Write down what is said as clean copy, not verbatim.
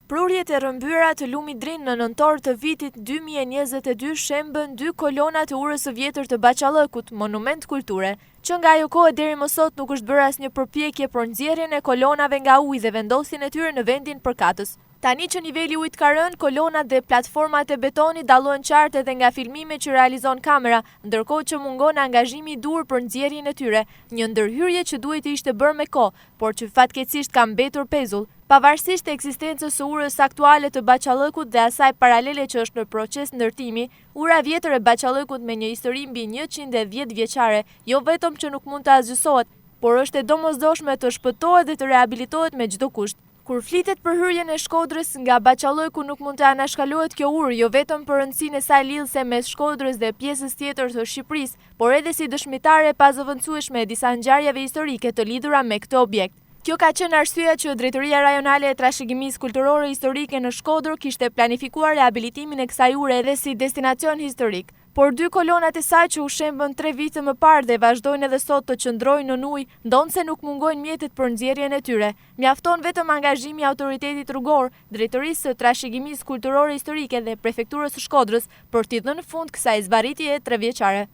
Prurjet e rrëmbyera të lumit Drin në nëntor të vitit 2022 shembën dy kolona të urës së vjetër të Bahçallëkut, monument kulture. Që nga ajo kohë deri më sot nuk është bërë asnjë përpjekje për nxjerrjen e kolonave nga uji dhe vendosjen e tyre në vendin përkatës. Tani që niveli i ujit ka rënë, kolonat dhe platformat e betonit dallohen qartë edhe nga filmimet që realizon kamera, ndërkohë që mungon angazhimi i duhur për nxjerrjen e tyre, një ndërhyrje që duhej të ishte bërë me kohë, por që fatkeqësisht ka mbetur pezull. Pavarësisht ekzistencës së urës aktuale të Bahçallëkut dhe asaj paralele që është në proces ndërtimi, ura e vjetër e Bahçallëkut me një histori mbi 110 vjeçare, jo vetëm që nuk mund të asgjësohet, por është e domosdoshme të shpëtohet dhe të rehabilitohet me çdo kusht. Kur flitet për hyrjen e Shkodrës nga Bahçallëku nuk mund të anashkalohet kjo urë, jo vetëm për rëndësinë e saj lidhëse mes Shkodrës dhe pjesës tjetër të Shqipërisë, por edhe si dëshmitare e pazëvendësueshme e disa ngjarjeve historike të lidhura me këtë objekt. Kjo ka qenë arsyeja që Drejtoria Rajonale e Trashëgimisë Kulturore Historike në Shkodër kishte planifikuar rehabilitimin e kësaj ure edhe si destinacion historik. Por dy kolonat e saj që u shembën tre vite më parë dhe vazhdojnë edhe sot të qëndrojnë nën ujë, ndonëse nuk mungojnë mjetet për nxjerrjen e tyre. Mjafton vetëm angazhimi i autoritetit rrugor, Drejtorisë së Trashëgimisë Kulturore Historike dhe Prefekturës së Shkodrës për t'i dhënë fund kësaj zvarritjeje trevjeçare.